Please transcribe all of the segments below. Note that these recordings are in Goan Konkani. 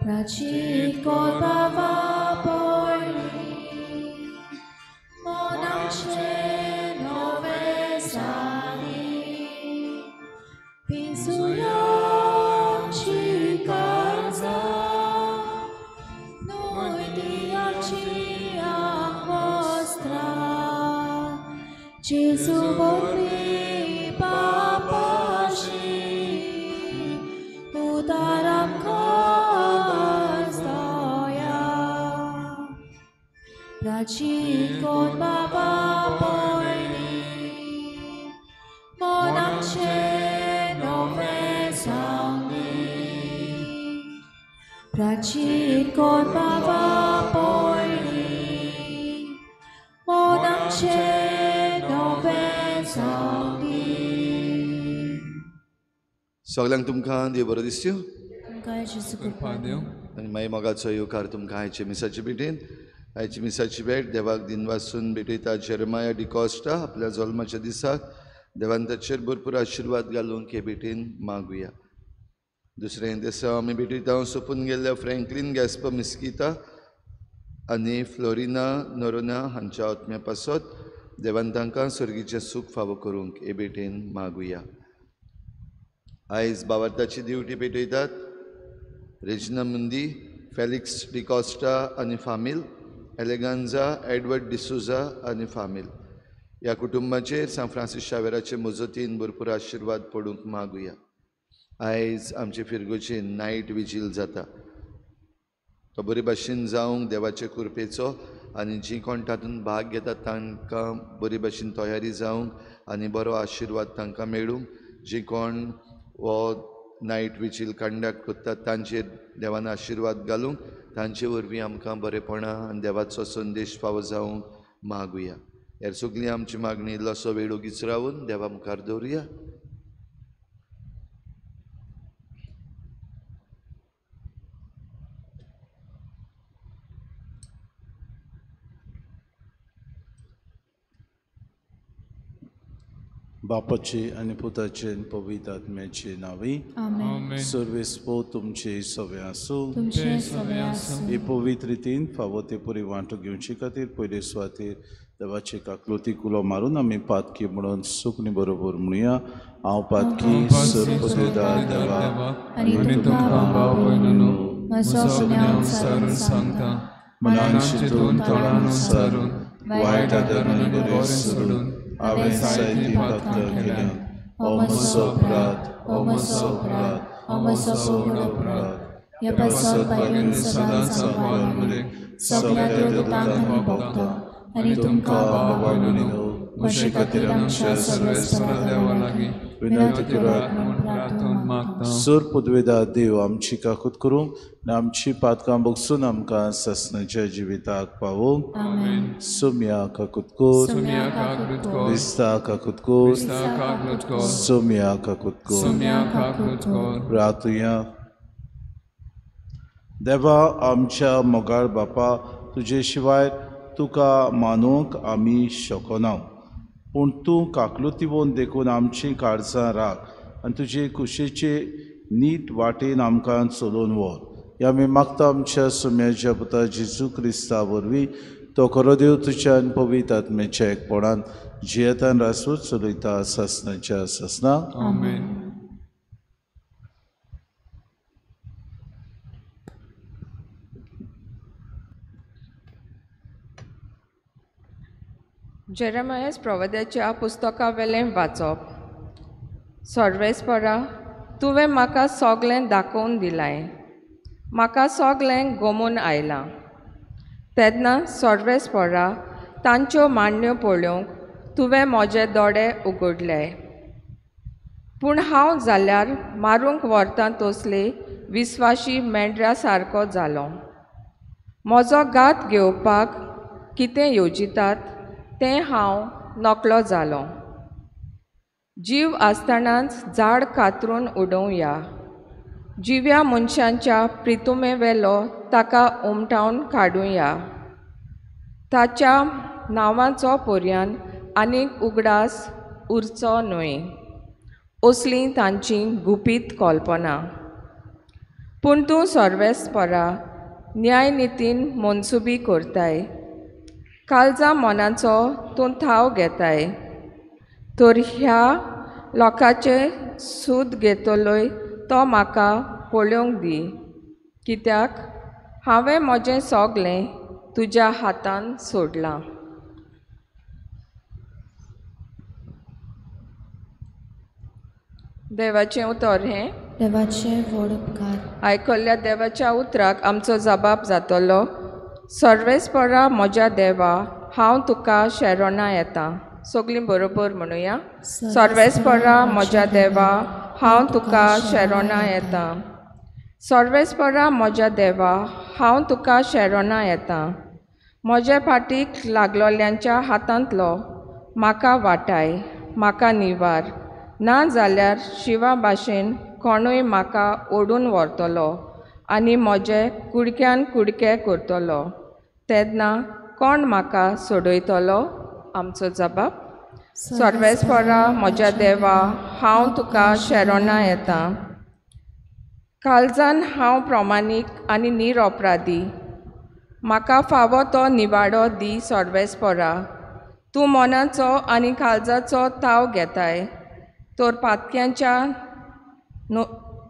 प्राचीत कोर बाबा पयली मनाचे नवे जाली पिंजुया आमची काळजां न्हय ती आमची आंगवस्त्रां जेजू वरवीं पापाशी उदार आमकां दया. प्राचीत कोर बाबा पयली मनाचे नवे जाली प्राचीत कोर बाबा पयली मनाचे नवे जाली. सगल्यांक तुमकां देव बरो दिसयो तुमकां जेजू कृपा देव. आनी मागीर मोगाचो येवकार तुमकां आयचे मिसाचे भेटेन. आयची मिसाची भेट देवाक दिनवासून भेटयता जेरमाया डिकॉस्टा आपल्या जल्माच्या दिसाक देवान ताचेर भरपूर आशिर्वाद घालूंक हे भेटेन मागुया. दुसरें दिसा आमी भेटयता सोंपून गेल्ल्या फ्रँकलीन गॅस्प मिस्किता आनी फ्लोरिना नोरोना हांच्या आत्म्या पासत देवान तांकां सर्गीचें सूख फावो करूंक हे भेटेन मागुया. आयज बावार्थाची दिवटी पेटयतात रेजिना मुंदी, फेलिक्स डिकॉस्टा आनी फामील, एलेगांजा एडवर्ड डिसोजा आनी फामील. ह्या कुटुंबाचेर सांत फ्रांसीस शावेराचे मजतीन भरपूर आशिर्वाद पडूंक मागुया. आयज आमचे फिरगोचेन नायट विजील जाता तो बरे भाशेन जावंक देवाचे कृपेचो आनी जीं कोण तातूंत भाग घेतात तांकां बरे भाशेन तयारी जावंक आनी बरो आशिर्वाद तांकां मेळूंक. जीं कोण हो नायट विजील कंडक्ट करतात तांचेर देवान आशिर्वाद घालूंक, तांचे वरवीं आमकां बरेपणां आनी देवाचो संदेश फावो जावंक मागुया. हेर सगळी आमची मागणी इल्लोसो वेळ ओगीच रावून देवा मुखार दवरुया. बापाचे आनी पुताचे आनी पवित्र आत्म्याचे नांवी आमेन. सर्वेस्पो तुमचे सवे आसूं. तुमचे सवे आसूं. ही पवित्र रितीन फावो ते पुरी वांटो घेवचे खातीर पयले सुवातेर देवाचे काकलुती कुलो मारून आमी पातकी म्हणून सुकणी बरोबर म्हणुया. हांव पातकी सर्वपदेदार देवा आनी तुमकां भाव भयणींनो म्हजो गुन्यांव सारून सांगता मनान चिंतून तोंडान उच्चारून वायट आदरान बरें सोडून हांवें जायतीं पातकां केल्यात. हो म्हजो अपराध, हो म्हजो अपराध, हो म्हजो व्हड अपराध. ह्या पासत बायलेन सदांच सांबाळ सगळ्या देवदूतांक आनी भक्तांक आनी तुमकां भाव भयणींनो म्हजे खातीर आमच्या सर्वेस्परा देवा लागीं विनंती करात म्हूण प्रार्थना मागता. सोर पुदवेदा देव आमची काकूत करूंक आनी आमची पातकां बगसून आमकां सासणाच्या जिविताक पावोवंक. आमेन. सोम्या काकूत कोर, सोम्या काकूत कोर, क्रिस्ता काकूत कोर, क्रिस्ता काकूत कोर, सोम्या काकूत कोर. सोम्या काकूत कोर. प्रार्थुया. देवा आमच्या मोगाळ बापा, तुजे शिवाय तुका मानूंक आमी शकना, पूण तूं काकलुतीवन देखून आमचीं काळजां राख आनी तुजे कुशीचे नीट वाटेन आमकां चलोवन व्हर. ह्या आमी मागता आमच्या सुम्याच्या पुता जेजू क्रिस्ता वरवीं, तो खरो देव तुज्या आनी पवित्र आत्म्याच्या एकपणान जियेतान रासू चलयता सासणाच्या सासना. आमेन. जेरेमायस प्रवाद्याच्या पुस्तकावेलें वाचप. सर्वेस्परा, तुवें म्हाका सगळें दाखोवन दिलाय, म्हाका सगळें गोमून आयलां. तेन्ना सर्वेस्परा, तांच्यो मांडण्यो पळोवंक तुवें म्हजे दोळे उगडले. पूण हांव जाल्यार मारूंक व्हरता तसले विस्वाशी मेंढऱ्या सारको जालो. म्हजो घात घेवपाक कितें येवजितात तें हांव नकळो जालो. जीव आसतनाच झाड कातरून उडोवया, जिव्या मनशांच्या प्रितुमेवेलो ताका उमटावन काडुया. ताच्या नांवाचो पर्यान आनीक उगडास उरचो न्हय, असली तांची गुपीत कल्पना. पूण तूं सर्वेस्परा न्यायनितीन मनसुबी करताय, काळजा मनाचो तूं थाव घेताय. तर ह्या लोकांचे सूद घेतलोय तो म्हाका पळोवंक दी, कित्याक हांवें म्हजें सगलें तुज्या हातान सोडलां. देवाचें उतर हें. देवाचे व्हड उपकार. आयकल्ल्या देवाच्या उतराक आमचो जबाब जातलो. सर्वेस्परा म्हज्या देवा, हांव तुका शेरोणा येता. सगळीं बरोबर म्हणुया. सर्वेस्परा म्हज्या देवा, हांव तुका शेरोणा येता. सर्वेस्परा म्हज्या देवा, हांव तुका शेरोणा येता. म्हजे फाटीक लागलोल्यांच्या हातांतलो म्हाका वाटाय, म्हाका निवार. ना जाल्यार शिवा भाशेन कोणूय म्हाका ओडून व्हरतलो आनी म्हजे कुडक्यान कुडके करतलो. तेन्ना कोण म्हाका सोडयतलो? आमचो जबाब. सर्वेस्परा म्हज्या देवा, हांव तुका शेरोणा येता. काळजान हांव प्रमाणीक आनी निरअपराधी, म्हाका फावो तो निवाडो दी सर्वेस्परा. तूं मनाचो आनी काळजाचो ताव घेताय, तर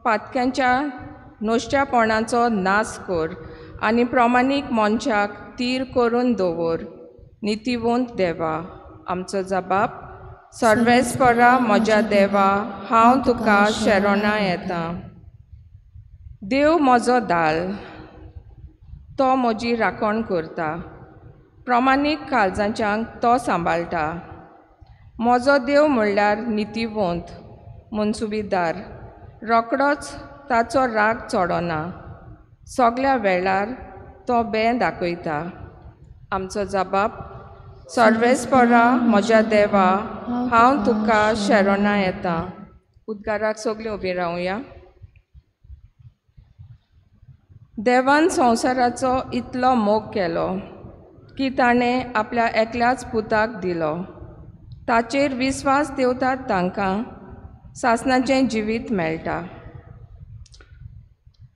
पातक्यांच्या नश्ट्यापणाचो नाश कर आनी प्रमाणीक मनशाक तीर करून दवर. नितीवंत देवा. आमचो जबाब. सर्वेस्परा म्हज्या देवा, हांव तुका शेरोणा येता. देव म्हजो दाल, तो म्हजी राखण करता. प्रमाणीक काळजाच्यांक तो सांबाळटा. म्हजो देव म्हणल्यार नितीवंत मनसुबीदार, रोकडोच ताचो राग चडना, सगल्या वेळार तो बें दाखयता. आमचो जबाब. सर्वेस्परा म्हज्या देवा, हांव तुका शेरोणा येता. उद्गाराक सगळीं उबीं रावया. देवान संवसाराचो इतलो मोग केलो की ताणें आपल्या एकल्याच पुताक दिलो. ताचेर विस्वास दवरतात तांकां सासणाचें जिवीत मेळटा.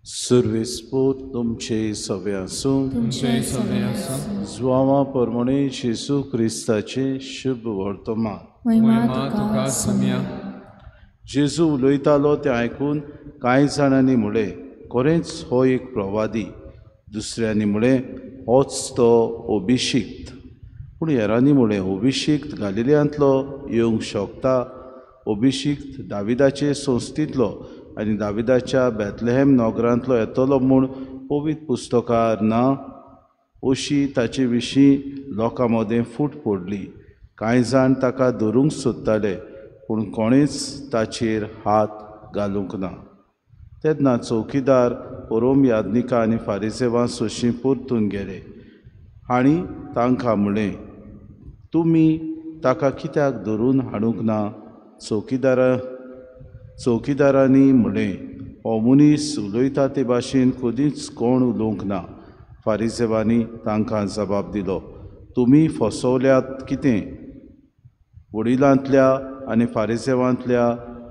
सर्वेस्पोर तुमचे सवे आसूं. तुमचे सवे आसूं. जुवांवा परमणे जेजू क्रिस्ताचें शुभ वर्तमान. महिमा तुका समिया. जेजू उलयतालो तें आयकून कांय जाणांनी म्हळें, खरेंच हो एक प्रवादी. दुसऱ्यांनी म्हळें, होच तो अभिषिक्त. पूण हेरांनी म्हळें, अभिषिक्त गालिलियांतलो येवंक शकता? अभिषिक्त दाविदाचे संस्थेंतलो आनी दाविदाच्या बेतलेहेम नगरांतलो येतलो म्हूण पवित्र पुस्तकार ना? अशी ताचे विशीं लोकां मदें फूट पडली. कांय जाण ताका धरूंक सोदताले, पूण कोणेच ताचेर हात घालूंक ना. तेन्ना चौकीदार रोम यादनिका आनी फारिसेवां सोशीं परतून गेले आनी तांकां म्हळें, तुमी ताका कित्याक धरून हाडूंक ना? चौकीदारांनी म्हळें, हो मनीस उलयता ते भाशेन कदींच कोण उलोवंक ना. फारिसेवांनी तांकां जबाब दिलो, तुमी फसवल्यात कितें? वडिलांतल्या आनी फारिसेवांतल्या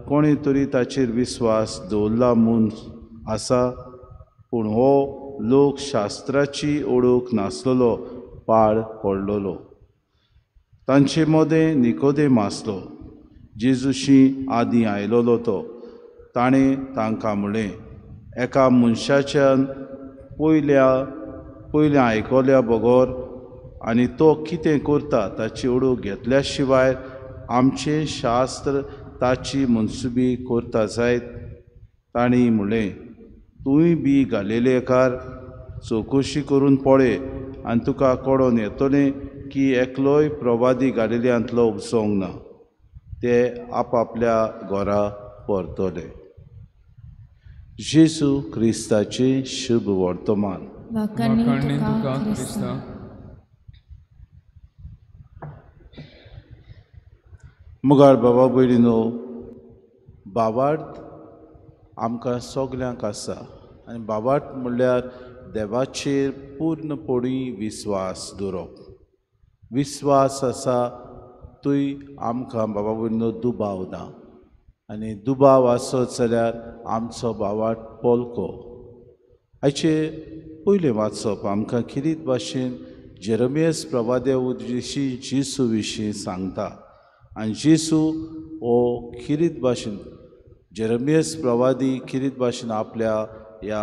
कोणें तरी ताचेर विस्वास दवरला म्हूण आसा? पूण हो लोक शास्त्राची ओळख नासलेलो, पाड पडलेलो. तांचे मदें निकोदेम आसलो, जेजूशी आदीं आयलोलो तो. ताणें तांकां म्हळें, एका मनशाच्यान पयल्या आयकल्या बगर आनी तो कितें करता ताची ओळख घेतल्या शिवाय आमचें शास्त्र ताची मनसुबी करता जायत? तांणी म्हळें, तूंय बी गालिलेकार? चवकशी करून पळय आनी तुका कळोन येतलें की एकलोय प्रवादी गालिलियांतलो उपजोंक ना. ते आपआपल्या घरा परतले. जेजू क्रिस्ताचें शुभ वर्तमान. वाखाणणी तुका क्रिस्ता. मुगार बाबा भयणीनो, बाबार्थ आमकां सगल्यांक आसा आनी बाबार्थ म्हणल्यार देवाचेर पूर्णपणी विस्वास दवरप. विस्वास आसा थंय आमकां बाबा भयणीनो दुबाव ना, आनी दुबाव आसत जाल्यार आमचो बाबार्थ पोलको. आयचे पयलें वाचप आमकां खेरीत भाशेन जेरमियस प्रवाद्या विशीं जेजू विशीं सांगता आनी जेजू हो खेरीत भाशेन जेरमियस प्रवादी खेरीत भाशेन आपल्या ह्या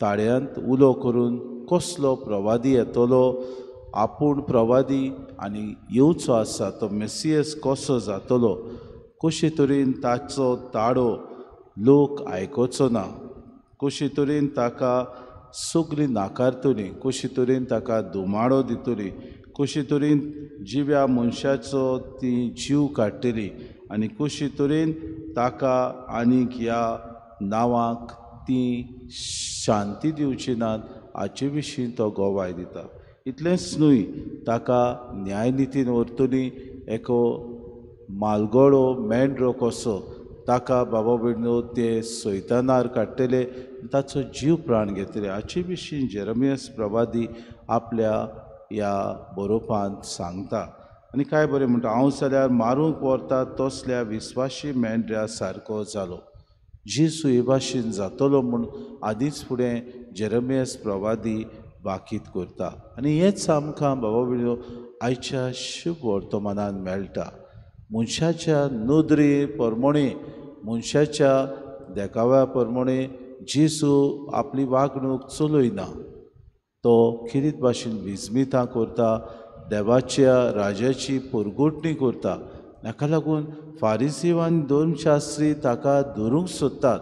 ताळ्यांत उलो करून कसलो प्रवादी येतलो, आपूण प्रवादी आनी येवचो आसा तो मेसियस कसो जातलो, कशे तरेन ताचो ताळो लोक आयकुचो ना, कशे तरेन ताका सगळीं नाकारतली, कशे तरेन ताका धुमाडो दितली, कशे तरेन जिव्या मनशाचो ती जीव काडटली आनी कशे तरेन ताका आनीक ह्या नांवाक ती शांती दिवची नात हाचे विशीं तो गवाय दिता. इतलेंच न्हय, ताका न्यायनितीन व्हरतली एको मालगोडो मेंढरो कसो ताका बाबा भयणीनो ते सैतानार काडटले, ताचो जीव प्राण घेतले. हाचे विशीं जेरमियस प्रवादी आपल्या ह्या बरोवपांत सांगता आनी काय बरें म्हणटा, हांव जाल्यार मारूंक व्हरता तसल्या विस्वाशी मेंढऱ्या सारको जालो. जेजू हे भाशेन जातलो म्हूण आदींच फुडें जेरमियस प्रवादी बाकीत करता आनी हेंच आमकां बाबा भयणीनो आयच्या शुभ वर्तमानान मेळटा. मनशाच्या नदरे प्रमाणे, मनशाच्या देखाव्या प्रमाणे जेजू आपली वागणूक चलयना, तो खेरीत भाशेन विस्मितां करता, देवाच्या राजाची परगटणी करता. हाका लागून फारिसीव आनी धर्मशास्त्री ताका धरूंक सोदतात,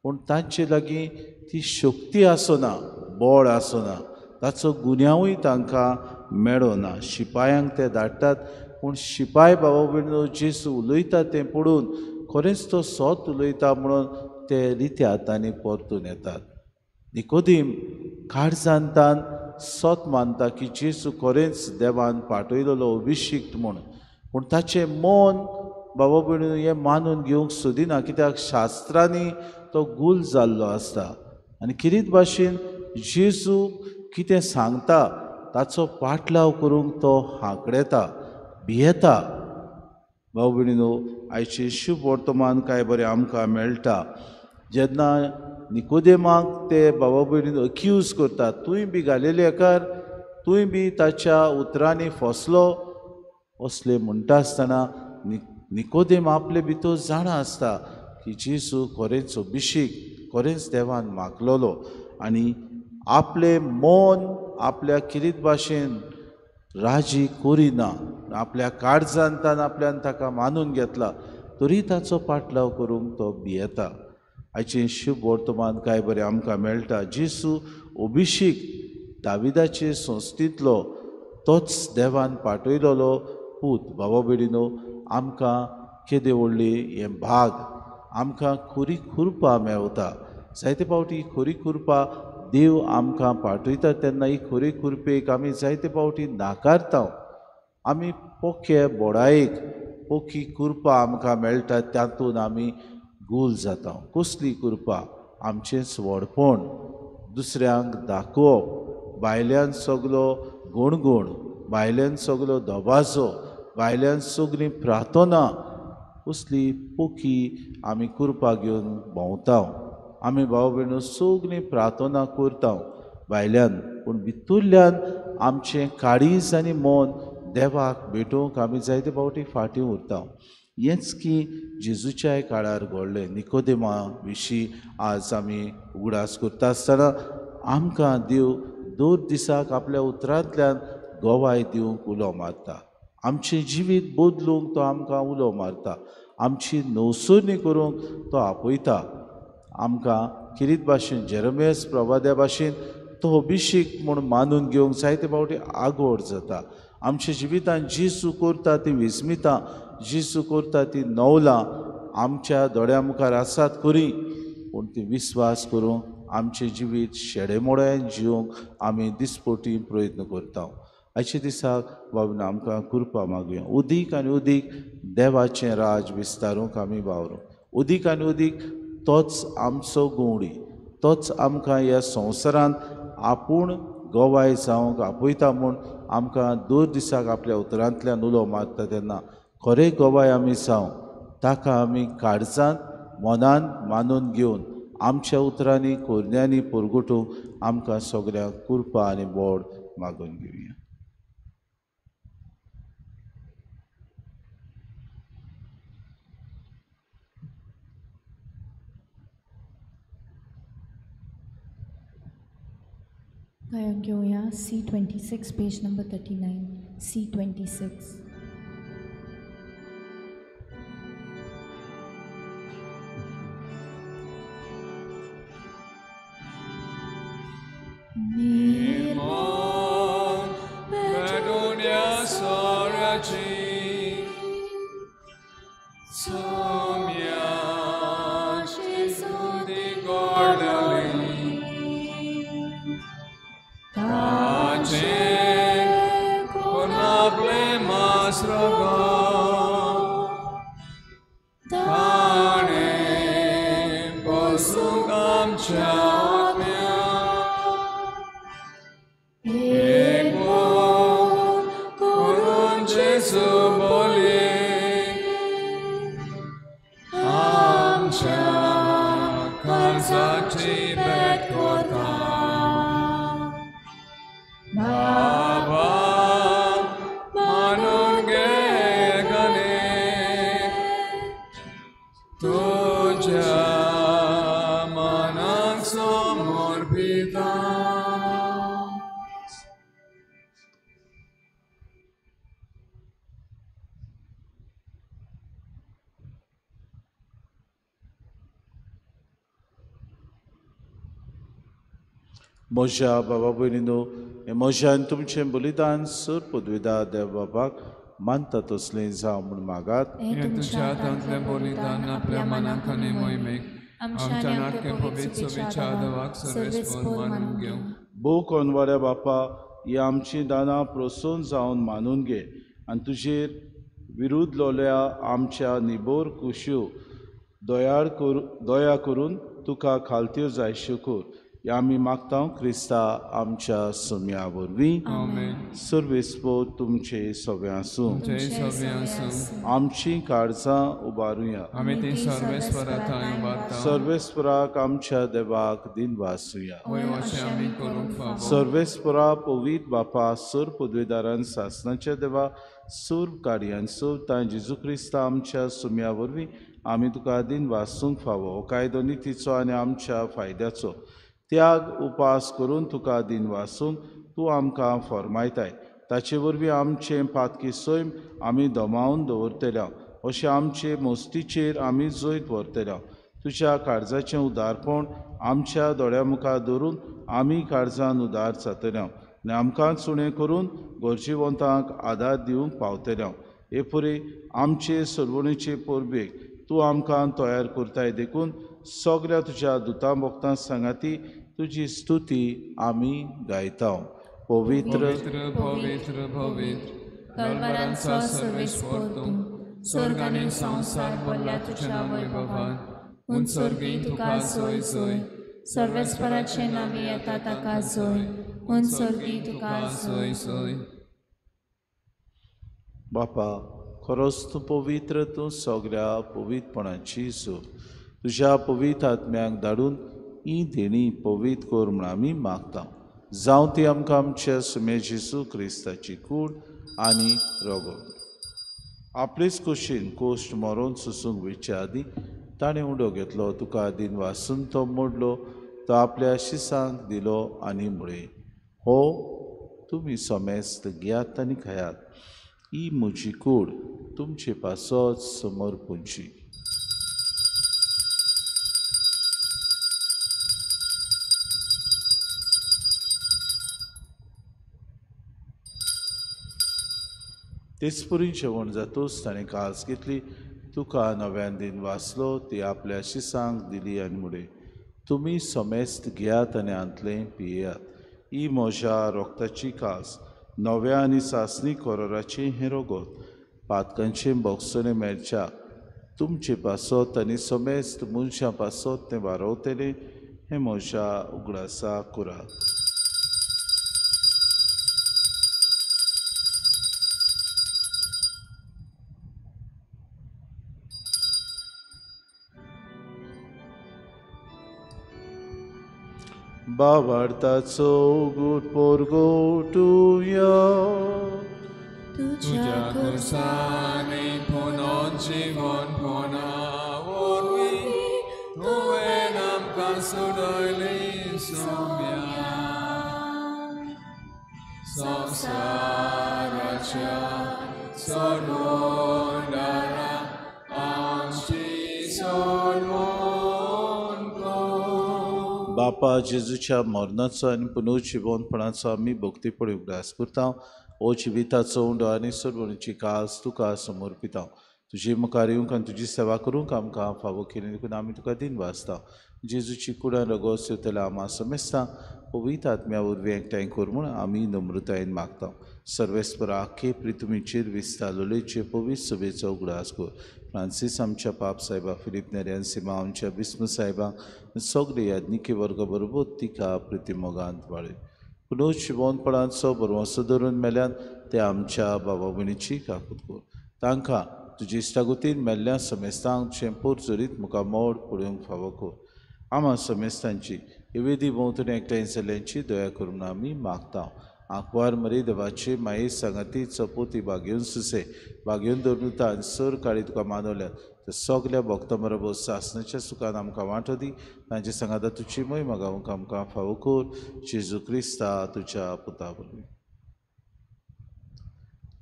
पूण तांचे लागीं ती शक्ती आसना, बळ आसना, ताचो गुन्यांवूय तांकां मेळना. शिपायांक ते धाडटात, पूण शिपाय बाबा भयणीनो जेजू उलयता तें पळोवन खरेंच तो सत उलयता म्हणून ते रित्या हातांनी परतून येतात. निकोदीम काळजांतान सत मानता की जेजू खरेंच देवान पाठयलेलो अभिषिक्त म्हूण, पूण ताचें मन बाबा भयणीनो हें मानून घेवंक सोदिना, कित्याक शास्त्रांनी तो गुल जाल्लो आसता आनी खेरीत भाशेन जेजू कितें सांगता ताचो पाटलाव करूंक तो हांकडेता, भियेता. भाव भयणीनो आयचें शुभ वर्तमान काय बरें आमकां मेळटा. जेन्ना निकोदेमाक ते बाबा भयणीन अक्यूज करता, तूंय बी गालिलेकार, तूंय बी ताच्या उतरांनी फसलो असले म्हणटा आसतना निकोदेम आपले भितर जाणा आसता की जेजू खरेंच अभिषेक, खरेंच देवान मागलोलो आनी आपलें मन आपल्या खेरीत भाशेन राजी करिना, आपल्या काळजांतान आपल्यान ताका मानून घेतला तरी ताचो पाटलाव करूंक तो भियेता. आयचें शुभ वर्तमान काय बरें आमकां मेळटा. जेजू अभिषेक दाविदाचे संस्थेंतलो तोच देवान पाठयलेलो पूत. बाबा भयणीनो आमकां केदे व्हडली हें भाग, आमकां खरी खुरपा मेवता. जायते फावटी खरी खुरपा देव आमकां पाठयता तेन्ना ही खरी खुरपेक आमी जायते फावटी नाकारता. आमी पोके बोडायेक पोकी कुरपा आमकां मेळटा तातूंत आमी गुल जाता. कसली कुरपा? आमचेंच व्हडपण दुसऱ्यांक दाखोवप, भायल्यान सगलो गुणगुण, भायल्यान सगलो दबाजो, भायल्यान सगळीं प्रार्थना, कसली पोकी आमी कुरपा घेवन भोंवता. आमी भाव भयणो सगळीं प्रार्थना करता भायल्यान, पूण भितुरल्यान आमचें काळीज आनी मन देवाक भेटोवंक आमी जायते फावटी फाटीं उरता. हेंच की जेजूच्याय काळार घडलें. निकोदेमा विशीं आज आमी उगडास करता आसतना आमकां देव दर दिसाक आपल्या उतरांतल्यान गवाय दिवंक उलो मारता. आमचें जिवीत बदलूंक तो आमकां उलो मारता, आमची नवसरणी करूंक तो आपयता. आमकां खेरीत भाशेन जेरमियस प्रवाद्या भाशेन तो अभिषेक म्हूण मानून घेवंक जायते फावटी आगोड जाता. आमच्या जिवितांत जेजू करता ती विस्मितां, जेजू करता ती नवलां आमच्या दोळ्या मुखार आसात खरी, पूण ती विस्वास करूंक आमचें जिवीत शेडेमोड्यान जिवंक आमी दिसपटी प्रयत्न करता. आयच्या दिसाक बाबा आमकां कृपा मागुया. उदीक आनी उदीक देवाचें राज विस्तारूंक आमी वावरूं. उदीक आनी उदीक तोच आमचो गवडी, तोच आमकां ह्या संवसारांत आपूण गवाय जावंक आपयता म्हूण आमकां दर दिसाक आपल्या उतरांतल्यान उलो मारता तेन्ना खरें गवाय आमी जावं, ताका आमी काळजांत मनान मानून घेवन आमच्या उतरांनी कोरण्यांनी परगटूंक आमकां सगळ्यांक कृपा आनी बोड मागून घेवया. गायन घेवया C26 page number 39 C26. म्हज्या बाबा भयणीनो, हें म्हज्या आनी तुमचें बलिदान सर पदवेदा देव बाबाक मानता तसलें जावं म्हूण मागात. तुमच्या हातांतलें बलिदान आपल्या मनाक आनी मोहिमेक आमच्या नाटके पवित्र देवाक सर्वेस्पर मानून घेवं. भोव कोनवाड्या बापा, ही आमचीं दानां प्रसन्न जावन मानून घे आनी तुजेर विरुद्धलोल्या आमच्या निबोर कुश्यो दया करून तुका खालत्यो जायश्यो कर. ह्या आमी मागता क्रिस्ता आमच्या सुम्या वरवीं. सर्वेस्पर तुमचे सगळे आसूं. आमची काळजां उबारुया. सर्वेस्पराक आमच्या देवाक दिनवासुया. सर्वेस्परा पवित्र बापा, सर पदवेदारान सासनाच्या देवा, सूर कार्यान सोबतां जेजू क्रिस्ता आमच्या सुम्या वरवीं आमी तुका दिनवासूंक फावो. कायदो नितीचो आनी आमच्या फायद्याचो त्याग उपास करून तुका दिनवासूंक तूं आमकां फॉर्मायताय. ताचे वरवीं आमचें पातकी सैम आमी दमावन दवरतल्या, अशें आमचे मोस्तीचेर आमी जैत व्हरतल्या. तुज्या काळजाचें उदारपण आमच्या दोळ्या मुखार दवरून आमी काळजान उदार जातल्या आनी आमकां चुणें करून गरजेवंतांक आदार दिवंक पावतल्या. हे परी आमचे सरवणेचे परबेक तूं आमकां तयार करताय देखून सगळ्या तुज्या दुतां भक्तां सांगाती तुजी स्तुती आमी गायता. पवित्र पवित्र पवित्र दरबारांचो सर्वेस्पर तूं, स्वर्ग आनी संवसार भरला तुज्या वैभवान. उंचर्गी तुका जोय जोय, सर्वेस्पराचे नांवी येता ताका जोय, उंचर्गी तुका जोय जोय. बापा, खरोच तूं पवित्र, तूं सगळ्या पवित्रपणाची जोड. तुज्या पवित्र आत्म्याक धाडून ही देणी पवित्र कर म्हूण आमी मागता. जावं ती आमकां आमच्या सुमे जेजू क्रिस्ताची कूड आनी रगत. आपलेच कुशीन कोश्ट मरोन सोसूंक वयच्या आदीं ताणें उडो घेतलो, तुका दिनवासून तो मोडलो, तो आपल्या शिसांक दिलो आनी म्हळें, हो तुमी समेस्त घेयात आनी खायात, ही म्हजी कूड तुमचे पासत समर्पूंची. तेच परी जेवण जातूच ताणें कास घेतली, तुका नव्यान दिन वाचलो, ती आपल्या शिसांक दिली आनी म्हळें, तुमी समेस्त घेयात आनी हांतलें पियेयात, ही म्हज्या रोगताची कास, नव्या आनी सासणी कोरोराचें हें रोगत, पातकांचें बोगसणें मेळच्या तुमचे पासत आनी समेस्त मनशां पासत तें वारवतलें, हें म्हज्या उगडासा करात. बाबार्थाचो उगूट पोरगोटुया. तुज्या खुर्सांनी पुनोन जिवन पुना वरवीं तुवें आमकां सोडयली सोम्या. संवसाराच्या सोडवणारा आमची सोडवण कर. बापा जेजूच्या मरणाचो आनी पुनर्जिवनपणाचो आमी भक्तीपणी उगडास करता. ओ जिविताचो उंडो आनी सोडवणीची कास तुका समर्पिता. तुजे मुखार येवंक आनी तुजी सेवा करूंक आमकां फावो केली देखून आमी तुका दिन वाचता. जेजूची कुडान रगोस येतल्या आमा समेस्ता पवित्र आत्म्या वरवीं एकठांय कर म्हूण आमी नम्रतायेन मागता. सर्वेस्पर आखे प्रितुमीचेर विस्तारलेचे पवित्र सभेचो उगडास कर. फ्रांसीस आमच्या पाप साहेबा, फिलीप नेरियन सिमा आमच्या बिस्म साहेबा, सगळे याज्ञिकी वर्ग बरोबर तिका प्रितिमोगांत वाडय. पुनर्जिवनपणाचो भरवंसो धरून मेल्यान ते आमच्या बाबा भयणीची काकूत कर. तांकां तुजी इश्टागतीन मेल्ल्या समेस्तांक तुजें पोरजोरीत मुखार मोड पळोवंक फावो कर. आमा समेस्तांची वेदी भोंवतणी एकठांय जाल्ल्यांची दया करून आमी मागता. आंकवार मरी देवाची माये सांगाती चपोती बागेवन सुसे बागेवन दवरुता आनी सर काळी तुका मानवल्यात तर सगल्या भक्तां बरोबर सासणाच्या सुखान आमकां वांटो दी. तांचे सांगाता तुजी मोहिमा गावंक आमकां फावो कर. जेजू क्रिस्ता तुज्या पुता वरवीं.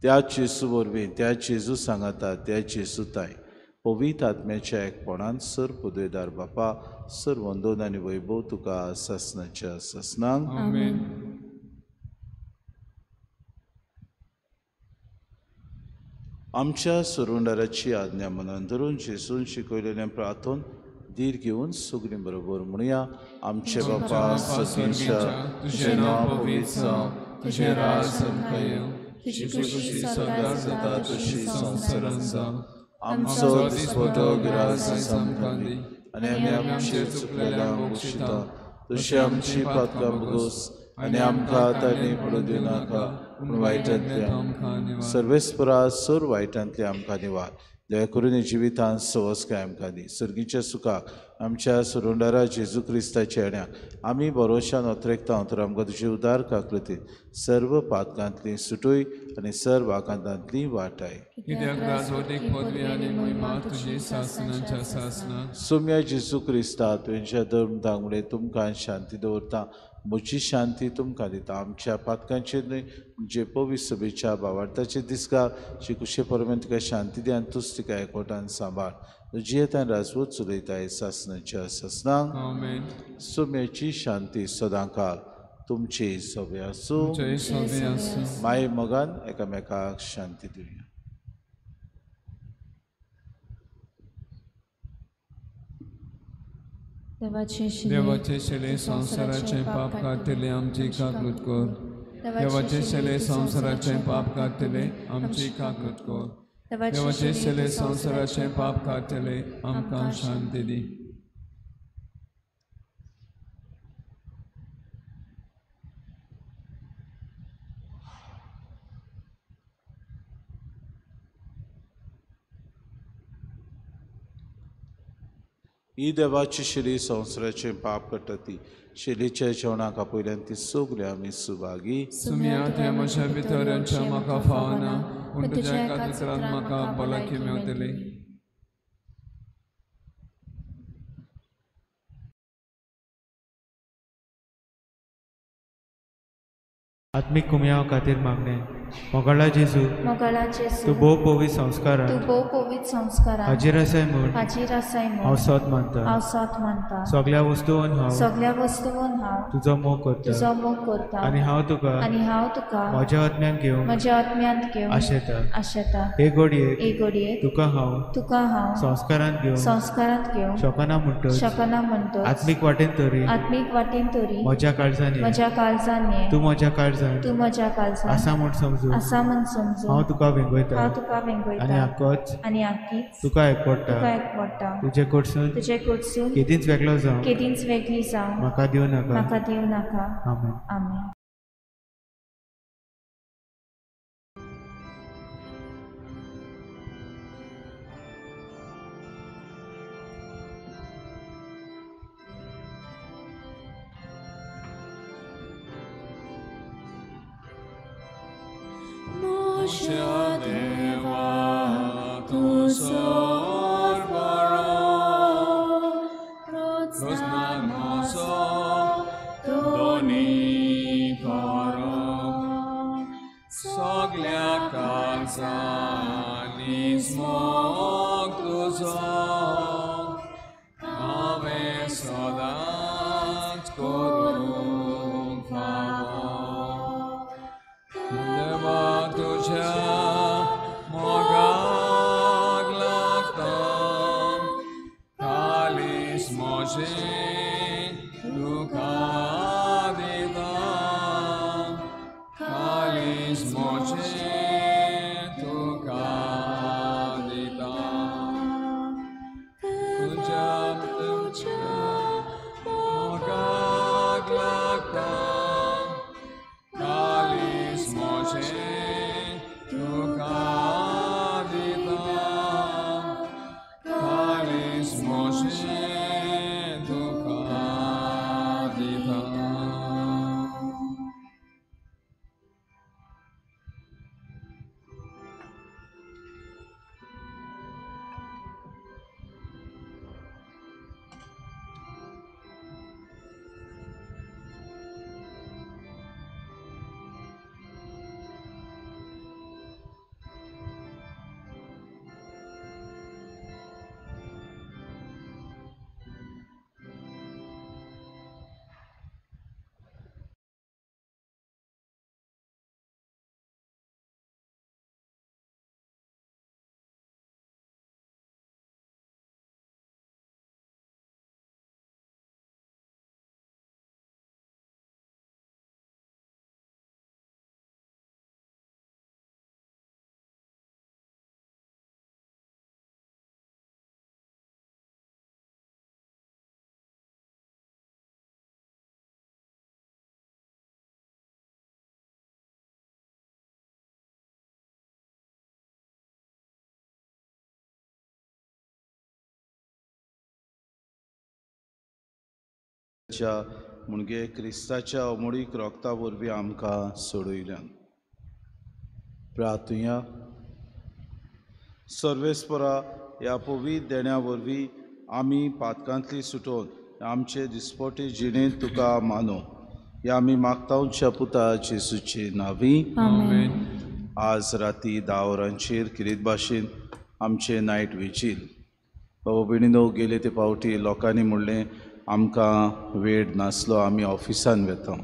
त्या जेजू वरवीं, त्या जेजू सांगाता, त्या जेजू ताय पवित्र आत्म्याच्या एकपणान सर पदवेदार बापा सर वंदन आनी वैभव तुका सासणाच्या सासणांक. आमेन. आमच्या सुरुंडाराची आज्ञा मनान धरून जेजून शिकयलेलें प्रार्थन धीर घेवन सगळीं बरोबर म्हणुया. आमचे बापा सर्गीच्या, तुजें नांव पवित्र जावं, तुजें राज आमकां येवं, तुजी खुशी स्वर्गार जाता तशी संवसारांत जावं. आमचो दिसपटो गिरास आयज आमकां दी आनी आमी आमचे चुकलेल्यांक बक्षिता तशी आमची पातकां भोगोस आनी आमकां तांणी पडूं दिवनाका पूण वायटांतले आमकां सर्वेस्परा सर वायटांतले आमकां निवार. दया करून जिवितांत सवसकाय आमकां दी. सर्गीच्या सुखाक आमच्या सुरुंडारा जेजू क्रिस्ताच्या येण्याक आमी भरोशान अत्रेकता तर आमकां तुजे उदार काकृतीन सर्व पातकांतली सुटूय आनी सर्व आकांतांतली वाटाय. कित्याक राजवटीक पदवी आनी महिमा तुजी सासणाच्या सासणाक. सोम्या जेजू क्रिस्ता तुवेंच्या धर्म दांगडे तुमकां शांती दवरता, म्हजी शांती तुमकां दिता. आमच्या पातकांचेर न्हय जे पवित्र सभेच्या बावार्थाचे दिसका शिकुशे परमेन तुका शांती दी आनी तूच तिका एकवटान सांबाळ. जियेतान राजवत चलयताय सासणाच्या सासणाक. आमेन. सोम्याची शांती सदांकाळ तुमची सभे आसूं. माये मोगान एकामेकाक शांती दिवया. देवाचे शेले संवसाराचें पाप काडटले आमची काकूत कर. देवाचे शेले संवसाराचें पाप काडटले आमची काकूत कर. देवाचे शेले संवसाराचें पाप काडटले आमकां शांती दी. ही देवाची शेली संवसाराचें पाप काडटा ती शेलीच्या जेवणाक आपयल्यान ती सगळी आमी सुभागी. सुम्या तुवें म्हज्या भितर येवचें म्हाका फावना, पूण तुज्या एका उतरान म्हाका भलायकी मेवतली. आत्मीक कुमयाव खातीर मागणें. मोगाळा जेजू, तूं भोव पवित्र संस्कारान हाजीर आसाय म्हूण हांव सत मानता. सगळ्या वस्तून हांव तुजो मोग करता आनी हांव तुका म्हज्या आत्म्यांत घेवंक आशेता. हे घडयेक तुका हांव संस्कारांत घेवंक शकना म्हणटच आत्मीक वाटेन तरी म्हज्या काळजान ये, तूं म्हज्या काळजान आसा म्हूण समजून हांव तुका वेंगयता आनी आकीच तुका एकवटा. तुजे कडसून केदींच वेगळो जावं म्हाका दिवं नाका. आमेन. आमेन. तुज्या देवा तूं सोर बरो रोजनार म्हजो दोनी करो सगल्या काळजांनी मोग तुजो हांवें सदांच करूंक फावो देवा तुज्या मोगाक लागता कालीस म्हजें तुका दिता कालीस म्हजें तुका दिता तुज्या तुज्या मोगाक लागता कालीस म्हजें तुका दिता कालीस म्हजें तुका दिता. म्हणजे क्रिस्ताच्या अमोळीक रोगता वरवीं आमकां सोडयल्यान. प्रार्थुया. सर्वेस्परा ह्या पवित्र देण्या वरवीं आमी पातकांतली सुटोवन आमचे दिसपटी जिणेंत तुका मानो ह्या आमी मागता पुता जेजूचे नांवी. आमेन. आज राती 10 वरांचेर किरीत भाशेन आमचें नायट विजील. बाबा भयणीनो, गेले ते पावटी लोकांनी म्हणलें आमकां वेळ नासलो, आमी ऑफिसान वेता.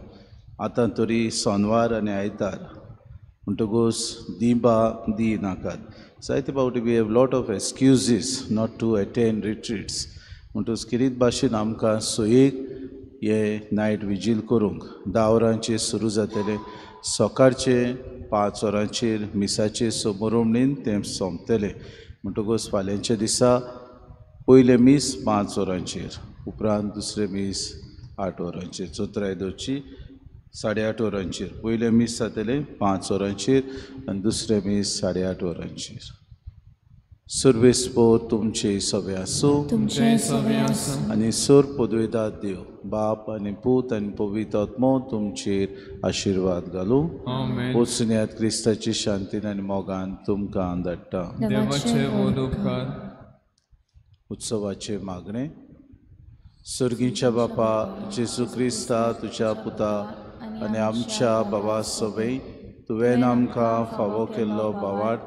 आतां तरी सोनवार आनी आयतार म्हणटकूच दिबा दी नाकात. जायते पावटी we have lot of excuses not to attend retreats. म्हणटकूच किरीत भाशेन आमकां सोयीक हे नायट विजील करूंक 10 वरांचेर सुरू जातलें. सकाळचे 5 वरांचेर मिसाचे समोरमणीन तें सोंपतलें. म्हणटकूच फाल्यांच्या दिसा पयलें मीस 5 वरांचेर, उपरांत दुसरें मीस 8 वरांचेर, चौथराय दोची 8:30 वरांचेर. पयलें मीस जातलें 5 वरांचेर आनी दुसरें मीस 8:30 वरांचेर. सर्वेस्पोर तुमचे सगळे आसूं आनी सोर पदवेदार देव बाप आनी पूत आनी पवित्र आत्मो तुमचेर आशिर्वाद घालूं. वचुन्यात क्रिस्ताची शांतीन आनी मोगान तुमकां धाडटा. उत्सवाचे मागणे. सर्गीच्या बापा जेजू क्रिस्ता तुज्या पुता आनी आमच्या बाबा सवय तुवें आमकां फावो केल्लो बावाट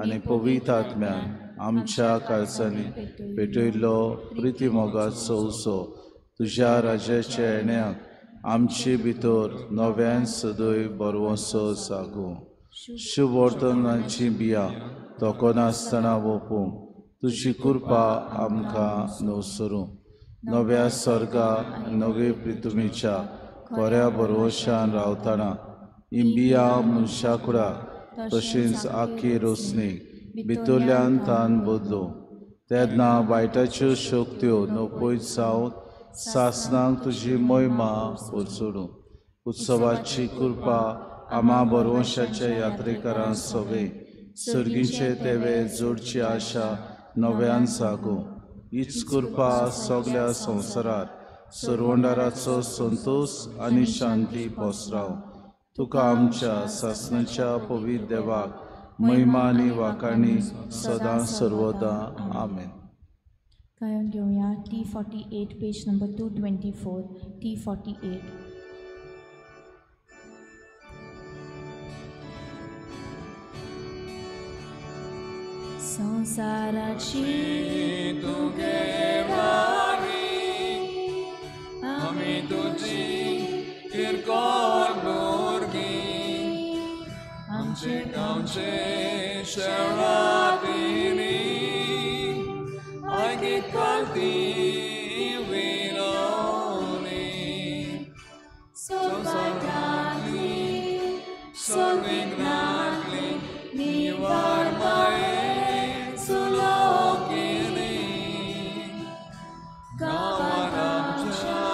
आनी पवित्र आत्म्यान आमच्या काळजांनी पेटयल्लो प्रिती मोगाचो उत्सव तुज्या राज्याच्या येण्याक आमचे भितर नव्यान सदय बरवसो जागूं. शुभवर्तनाची बियां तोखनासतना वोपूंक तुजी कृपा आमकां नवसरूं. नव्या स्वर्गा नवे पृथ्वीच्या कोऱ्या भरवशान रावतना इंबिया मनशाकुडाक तशेंच आखी रोसणीक भितरल्यान तान बदलूं. तेन्ना वायटाच्यो शक्त्यो नपयत जावन सासनाक तुजी मोहिमा वचडूं. उत्सवाची कृपा आमा भरवंशाच्या यात्रेकारां सवे सर्गीचे तेवे जोडची आशा नव्यान जागूं. हीच कृपा सगल्या संवसारार सर्वंडाराचो संतोष आनी शांती पसराव. तुका आमच्या सासणाच्या पवित्र देवाक महिमा आनी वाखाणी सदां सर्वदा. आमेन. गायन घेवया T48 page number 224. T48. संसाराची तुगे वारी आमी तुजी किरकोळ भुरगीं आमचे गांवचे शहरांतली आयकती विनवणी संवसारांतली सगळ्यांतली निवारमाये सुलोकिनी गांवांत आमच्या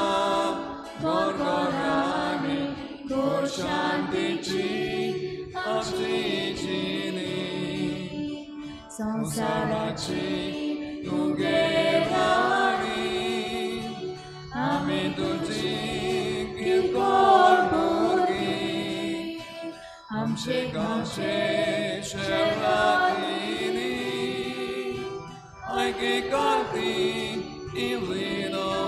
घरघरांनी घोर शांतीची आमची जिणी संवसाराची तुगे वारी आमी तुजी किरकोळ भुरगीं आमचे गांवचे शहरांतली आयकती विनवणी.